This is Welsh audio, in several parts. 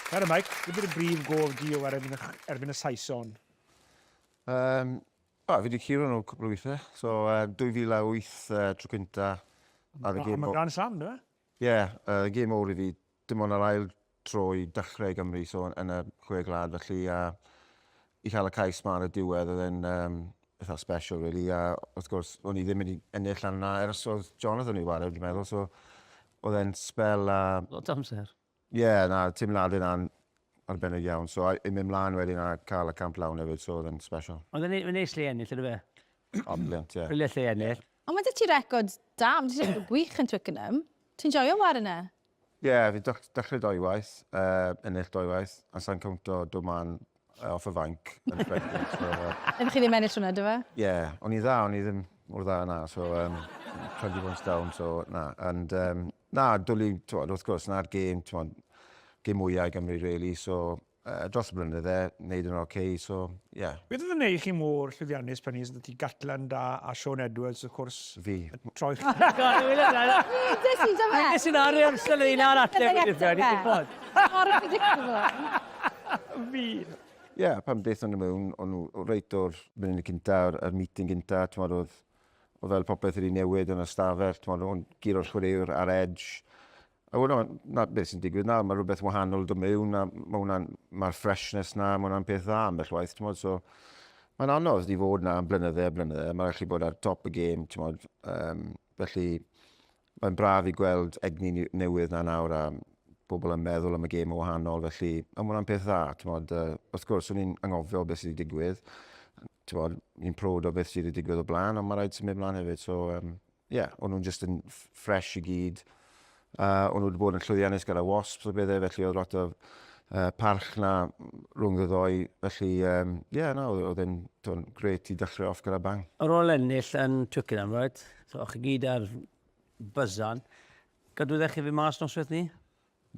Nawr, Mike, beth yw'r brif gof di o erbyn y, erbyn y Saeson? Um, o, fi wedi curo nhw cwpl o weithiau. So, 2008 tro cynta. A mae Grand Slam, do fe? Ie, yeah, gêm mowr i fi. Dim ond yr ail tro i dechrau i Gymru, so yn y chwe gwlad, felly a i cael y cais ma ar y diwedd oedd e'n um, eitha special really, a wrth gwrs o'n i ddim wedi ennill arna ers oedd Jonathan i ware, dwi'n meddwl, so oedd e'n spel a... Lot o amser. Ie, yeah, na, teimladau na'n arbennig iawn, so i mynd mlaen wedyn a cael y camp lawn hefyd, so oedd e'n special. Oedd e'n neis lle ennill, ydw fe? O, brilliant, ie. Brilliant lle ennill. Ond mae 'da ti record da, mae 'da ti record gwych yn Twickenham. Ti'n joio ware yna? Ie, yeah, fi dechrau doi waith, ennill doi waith, a sa'n cownto dod man off y fainc yn Ffrengig. So, Ydych chi ddim ennill hwnna, do fe? Ie, yeah, o'n i dda, o'n i ddim mor dda yna, so 20 points down, so na. And, na, dwlu, t'mod, wrth gwrs, na'r gêm, t'mod, gêm mwyaf i Gymru, really, so dros y blynydde, wneud yn oce, okay, so, ie. Yeah. Beth oedd yn neud chi mor llwyddiannus pan oedd ti Gatland a, a Sean Edwards, wrth gwrs? Fi. Troi chi. Des i, do fe? Nes i'n ar amser yn un ar ateb i'r fe, ni'n gwybod. Mor unpredictable. Fi. Ie, yeah, pan daethon nhw mewn, o'n nhw reit o'r munud cynta, o'r meeting gynta, ti'n meddwl, oedd, oedd fel popeth wedi newid yn y stafell, ti'n meddwl, o'n guro'r chwaraewr ar edge, A wel, na beth sy'n digwydd nawr, mae rhywbeth wahanol dod mewn, a mae hwnna'n, mae'r freshness na, mae hwnna'n peth dda ambell waith, ti'n modd, so mae'n anodd i fod na am blynydde a blynydde, mae'n gallu bod ar top y gêm, ti'n modd, felly mae'n braf i gweld egni newydd na nawr a bobl yn meddwl am y gêm o wahanol, felly a mae hwnna'n peth dda, ti'n modd, wrth gwrs, o'n i'n anghofio beth sydd wedi digwydd, ti'n modd, ni'n proud o beth sydd wedi digwydd o blaen, ond mae rhaid symud mlaen hefyd, so um, ie, yeah, o'n nhw'n just yn ffresh i gyd. O'n nhw wedi bod yn llwyddiannus gyda Wasps o bethau, felly oedd lot o parch na rhwng y ddoi. Felly, ie, um, yeah, na, oedd e'n grêt i dechrau off gyda bang. Ar ôl ennill yn Twickenham, right? So, o'ch chi gyd ar byzan. Gadwydde chi fi mas noswaith ni?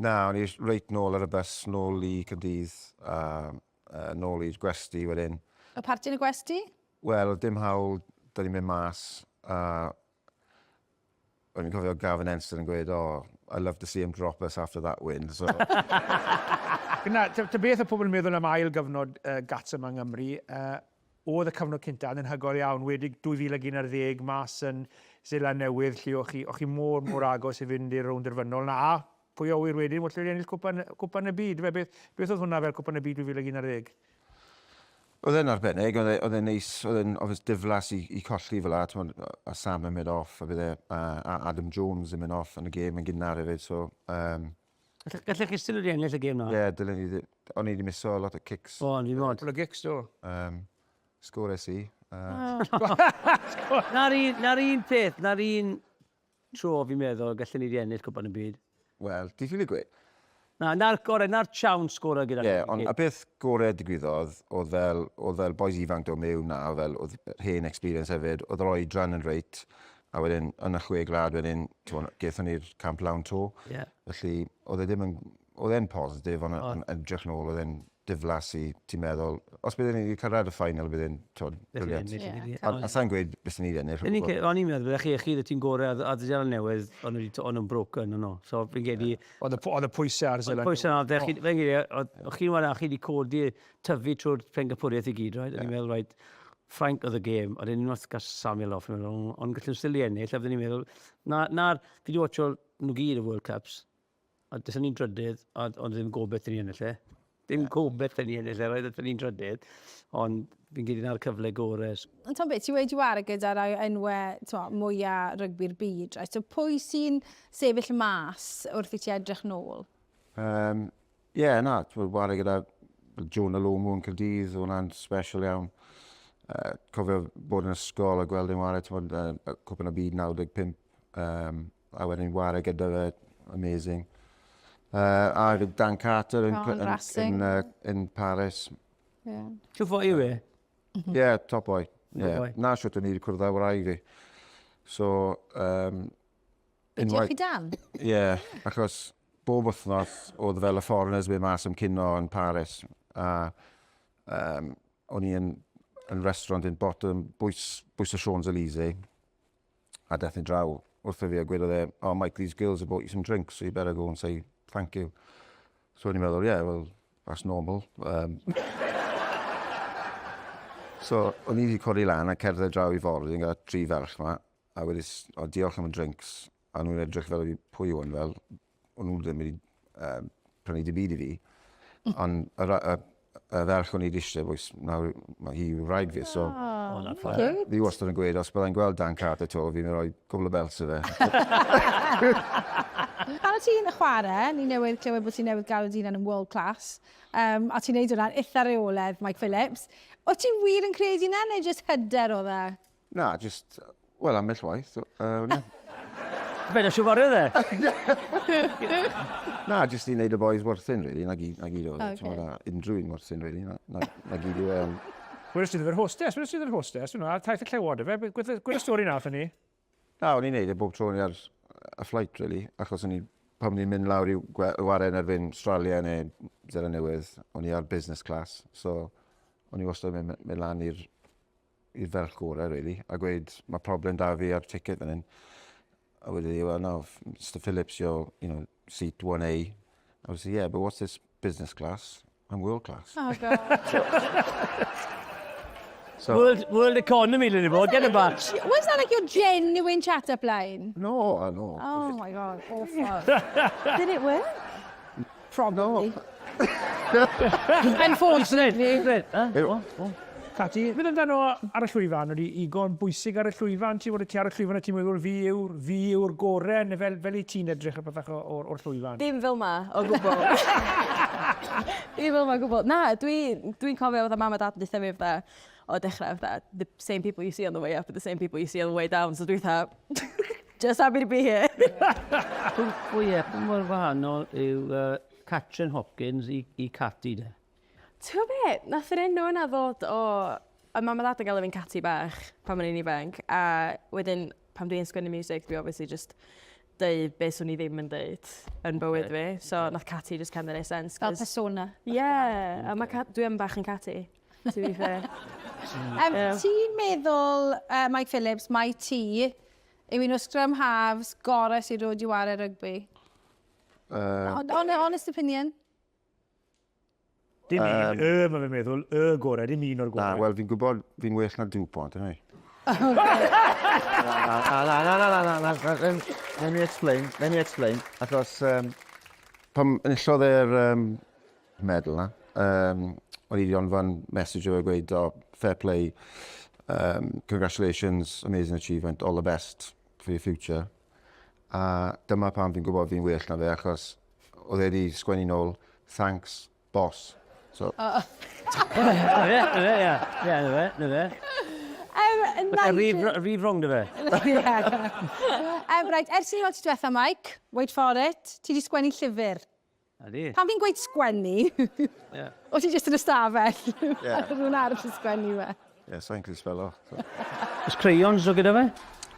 Na, o'n i reit nôl ar y bus, nôl i Caerdydd, a nôl i'r gwesty wedyn. Y parti yn y gwesty? Wel, oedd dim hawl 'da ni mynd mas, a o'n i'n cofio Gavin Ensign yn gweud, oh, I love to see him drop us after that win, so... Na, ta, ta beth oedd pobl yn meddwl am ail gyfnod Gats yma yng Nghymru, oedd y cyfnod cynta yn anhygoel iawn, wedi 2011 mas yn Seland Newydd, lle o'ch chi, o'ch chi mor, mor agos i fynd i'r rownd derfynol 'na, a pwy a ŵyr wedyn, falle wedi ennill cwpan, cwpan y byd. Fe, beth, beth oedd hwnna fel cwpan y byd 2011? Oedd e'n arbennig, oedd e, e'n neis, oedd e'n obvious diflas i, i colli fel la, t'mod, a Sam yn mynd off, a bydd e, a, a Adam Jones yn mynd off yn y gêm yn gynnar hefyd, so... Um, Gallech chi still wedi ennill y gêm na? Ie, yeah, dylen ni, o'n i wedi miso lot o kicks. O, o'n i mod. Couple o gics, do. Sgores i. Na'r un, na'r un peth, na'r un tro fi'n meddwl gallen ni 'di ennill Cwpan y Byd. Wel, ti ffili gweud. Na, na'r gore, na'r siawns gore gyda Ie, ond y peth gore digwyddodd oedd fel, oedd fel boys ifanc dod mewn na, oedd fel, oedd hen experience hefyd, oedd yr oedran yn reit, a wedyn yn y chwe gwlad wedyn, t'mod, gethon ni'r camp lawn 'to. Ie. Felly, oedd e ddim yn, oedd e'n positif, ond yn edrych nôl, oedd e'n diflas i, ti'n meddwl, os bydden ni wedi cyrraedd y final, bydd e'n, t'od, brilliant. Ie. A sa'n gweud bys ni wedi ennill. O'n i'n meddwl, byddech chi, chi oedd y tîm gorau, a Seland Newydd, o'n nhw'n broken, o'n nhw. So fi'n credu... Oedd y pwysau ar Seland Newydd. Pwysau ar, fi'n credu, o'ch chi'n wara, chi wedi codi, tyfu trwy'r pencampwriaeth i gyd, right? O'n i'n meddwl, right, Ffrainc oedd y gêm, a wedyn unwaith gas Samuel off, o'n i'n meddwl, ond gallwn still i ennill, a fydden i'n meddwl, na, na, fi wedi watcho nhw gyd y World Cups, A dethon ni'n drydydd, a ond ddim gobeith i ni ennill e. Dim gobeith i ni ennill e, right, dethon ni'n drydydd. Ond fi'n credu 'na'r cyfle gore. Ond t'mod be, ti wedi ware gyda rai o enwe t'mo' mwya rygbi'r byd, reit? So pwy sy'n sefyll mas wrth i ti edrych nôl? Yym, ie, na, t'mod, ware gyda Jonah Lomu yn Caerdydd, oedd hwnna'n special iawn. Cofio bod yn ysgol a gweld e'n ware, t'mod, Cwpan y Byd 95, a wedyn ware gyda fe, amazing. A hefyd Dan Carter yn, oh, yn, yn, yn Paris. Yeah. Shwt foi yw e? Yeah, top boy. Yeah. Boy. Na shwt o'n i wedi cwrdd â wraig fi. So, unwaith... Diolch i Dan? Ie, yeah, achos bob wythnos oedd fel y foreigners mynd mas am cino yn Paris. A o'n i yn, yn restaurant yn bottom bwys, bwys y Champs-Élysées. A daeth e draw wrtho fi a gwedodd e, oh Mike, these girls have bought you some drinks, so you better go and say thank you. So o'n i'n meddwl, yeah, well, that's normal. Um, so, o'n i wedi codi lan a cerdded draw i ford yn gael tri ferch ma, a wedi, o, diolch am y drinks, a nhw'n edrych fel pwy yw hwn, fel, o'n nhw ddim wedi um, prynu dim byd i fi. Ond y, y, y ferch o'n i wedi eisiau, bwys, nawr mae hi yw wraig fi, so... Oh, na fine. Fi wastad yn gweud, os byddai'n gweld Dan Carter to, fi'n rhoi cwbl o belts i fe. Pan o ti'n chwarae, ni newydd clywed bod ti'n newydd gael dy hunan yn world class, um, a ti'n neud hwnna'n eitha reoledd, Mike Phillips. O ti'n wir yn credu na, neu jyst hyder oedd e? Na, jyst, wel, ambell waith. Uh, Fe na siwr e? Na, jyst i wneud y boys werthin, really. Na gyd, na gyd oedd. E. Okay. Na, unrhyw un werthin, really. Na, na, na gyd yw e. Gwyd sydd efo'r hostess, gwyd sydd efo'r hostess, yna, taith y llewod efe, gwyd y stori nath ni? Na, o'n i'n neud e bob tro o'n i ar y flight, really, achos o'n i, pan o'n i'n mynd lawr i waren erbyn Australia neu Zeland Newydd, o'n i ar business class, so o'n i wastad yn mynd, mynd lan i'r i'r ferch gorau, really, a gweud, mae problem da fi ar ticket fan hyn. A wedi hi, well, no, Mr Phillips, you're, you know, seat 1A. I was like, yeah, but what's this business class? I'm world class. Oh, God. So, world, world economy, Lily Bod, get about. Was that like your genuine chat-up line? No, I know. Oh my God, awful. Did it work? Probably. No. Unfortunately. Cati, fydd amdano ar y llwyfan, ydy igon bwysig ar y llwyfan, ti'n bod ti ar y llwyfan a ti'n meddwl fi yw'r fi yw'r gorau, neu fel, fel i ti'n edrych ar bethau o'r, or llwyfan? Dim fel ma, o gwbl. Dim fel ma o gwbl. Na, dwi'n dwi cofio fatha mam a dad yn deutha fi fatha, o dechrau fatha, the same people you see on the way up are the same people you see on the way down, so dwi fatha, just happy to be here. Pwy e, pwy mor wahanol yw uh, Catrin Hopkins i, i Cati de? Ti'n gwybod be? Nath yr enw yna ddod o... Oedd mam a dad yn galw fi'n Cati bach pan o'n i'n ifanc, a wedyn pan dwi'n sgwennu music, dwi obviously just deud be swn i ddim yn deud yn bywyd fi. So nath Cati just kind of neud sense. Fel persona. Yeah, a ma' dwi yn bach yn Cati, to be fair. Um, yeah. Ti'n meddwl, uh, Mike Phillips, mai ti yw un o scrum halves gorau sy'n dod i wario rygbi? Uh, honest opinion. Dim un, y, mae fe'n meddwl, y gorau, dim un o'r Na, gorau. wel, fi'n gwybod fi'n well na Dupont, yna i. Na, na, na, na, na, na, na, na, let me explain, let me explain. Achos, um, pan enillodd e'r um, medal na, um, o'n i wedi anfon message o fe gweud, oh, fair play, um, congratulations, amazing achievement, all the best for your future. A dyma pam fi'n gwybod fi'n well na fe, achos oedd e wedi sgwennu nôl, thanks, boss. So... O, ie, ie, ie, ie, na fe, na fe. Um, Nigel... Rif wrong, dy fe. um, right, ers i ni weld ti diwetha, Mike, wait for it, ti wedi sgwennu llyfr. Ydy. Pan fi'n gweud sgwennu, yeah. o ti jyst yn ystafell? Yeah. A rhywun arall yn sgwennu fe. Yeah, sa'n gallu sbelo. So. Oes crayons o gyda fe?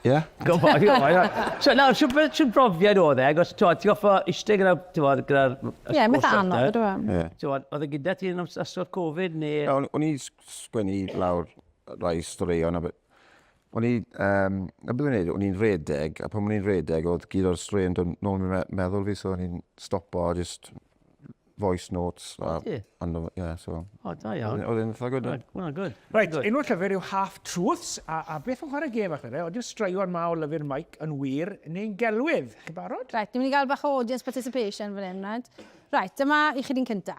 Yeah. Go on, go on. So, nawr, siwr brofiad oedd e, agos, ti'n ti goffa eistedd gyda, ti'n gwybod, gyda'r... Ie, metha anodd, ydw e. Yeah. Ti'n gwybod, oedd e gyda ti yn ystod Covid, neu... O'n i sgwennu lawr rai straeon, a O'n i, um, na beth o'n i'n o'n i'n redeg, a pan o'n i'n redeg, oedd gyd o'r straeon dod nôl mewn meddwl fi, so o'n i'n stopo a just voice notes. A, and, yeah, so. O, da iawn. Oedd e'n eitha good. Well, good. Right, enw'r llyfr yw Half Truths, a, a beth o'n chwarae gêm falle, oeddi'r straeon ma o lyfr Mike yn wir neu'n gelwydd? Chi barod? Right, ni'n mynd i gael bach o audience participation fan hyn, right? Right, dyma i chi'n cynta.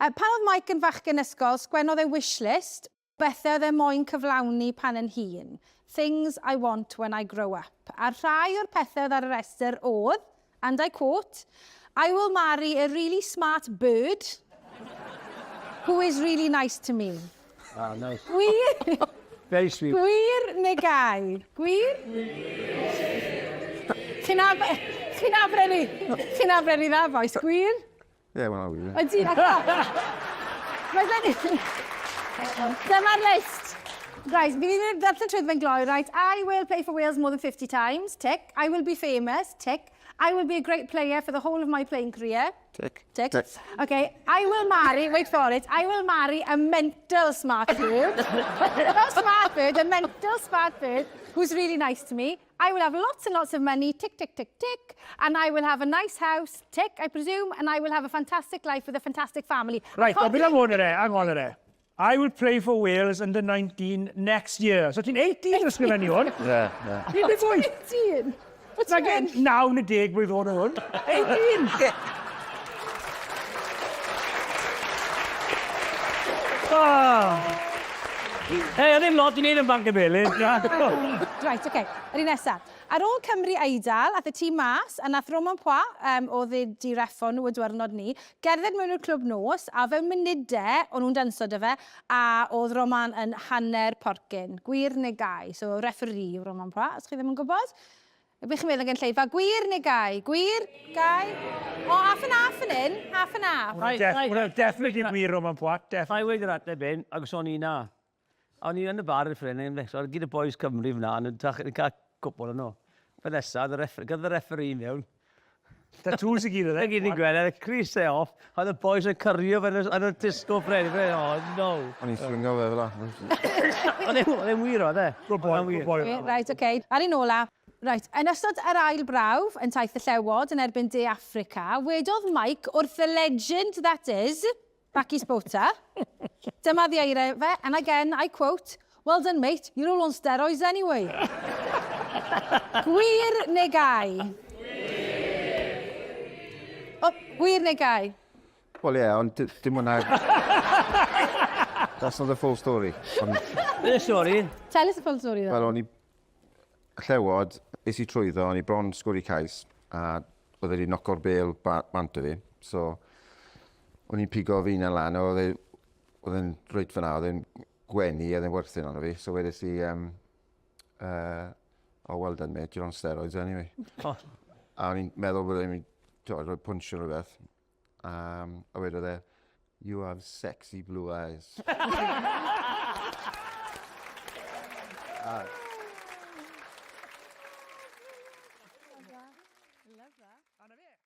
Uh, pan oedd Mike yn fachgen ysgol, sgwennodd e wish list Bethau oedd e moyn cyflawni pan yn hŷn. Things I want when I grow up. A rhai o'r pethau oedd ar y rhestr oedd, and I quote, I will marry a really smart bird who is really nice to me. Ah, nice. Gwir? Very sweet. Gwir neu gau? Gwir? Chi'n ab... Chi'n abrennu... Chi'n abrennu dda, boys. Gwir? Ie, wel, wir. Ydy, Mae gen Dyma'r list. Right, fi wedi darllen trwy fe'n gloi, right? I will play for Wales more than 50 times, tick. I will be famous, tick. I will be a great player for the whole of my playing career. Tick. Tick. Tick. Okay, I will marry, wait for it, I will marry a mental smart bird. Not smart bird, a mental smart bird who's really nice to me. I will have lots and lots of money, tick, tick, tick, tick, and I will have a nice house, tick, I presume, and I will have a fantastic life with a fantastic family. Right, o, beth am hwn ere? Hang on ere. I will play for Wales under 19 next year. So ti'n 18 yn ysgrifennu hwn? Ie, ie. 18! 18? What's Nag e 9 neu 10 blwydd oed oedd hwn. 18! Oh. Hei, oedd ddim lot i wneud yn Banc y Belyn. Right, oce. Okay. Yr un nesaf. Ar ôl Cymru Eidal, ath y tîm mas, a nath Roman Poix, oedd e di reffo nhw y diwrnod ni, gerdded mewn i'r clwb nos, a fewn munudau, o'n nhw'n danso 'da fe, a oedd Roman yn hanner porcyn. Gwir neu gau? So, referee yw Roman Poix, os chi ddim yn gwybod. Be chi'n meddwl gynulleidfa? Gwir neu gau? Gwir? Gau? O, half and half yn un. Half and half. Hwnna definitely gwir Roman Poix. Definitely. Rhaid weud yr ateb hyn, agos o'n i na. O'n i yn y bar yn ffrind, yn becso, gyd y boys Cymru fyna, yn cael cwpl o'n nhw. Fe nesa, gyda y referee mewn. Tattoos i gyd oedd e? Gyd ni'n gweld, y crys e off, a oedd y boys yn cyrio fe yn y disco ffrind. Oh, no. O'n i'n swingo fe fel 'a. Oedd e'n wir oedd e? Good boy, good boy. Right, okay. Ar un ola. Right, yn ystod yr ail brawf yn taith y Llewod yn erbyn De Affrica, wedodd Mike wrth the legend that is, Bakkies Botha, dyma ddi-eiriau fe, and again, I quote, well done mate, you're all on steroids anyway. Gwir neu gau? Gwir! O, gwir neu gau? Wel ie, ond dim hwnna... That's not the full story. Ond... Be stori? Tell us the full story then. Wel, o'n i... Llewod, es i trwyddo, o'n i bron sgwri cais, a oedd e wedi knoco'r bêl bant o fi. So, o'n i'n pigo fi hunan lan, a oedd e, oedd e'n reit fyna, oedd e'n gwenu, oedd e'n werthin arno fi. So wedes i, oh, well done mate, you're on steroids anyway. Oh. A o'n i'n meddwl bod e'n mynd, rhoi punch o rhywbeth. A wedodd e, you have sexy blue eyes. Love that.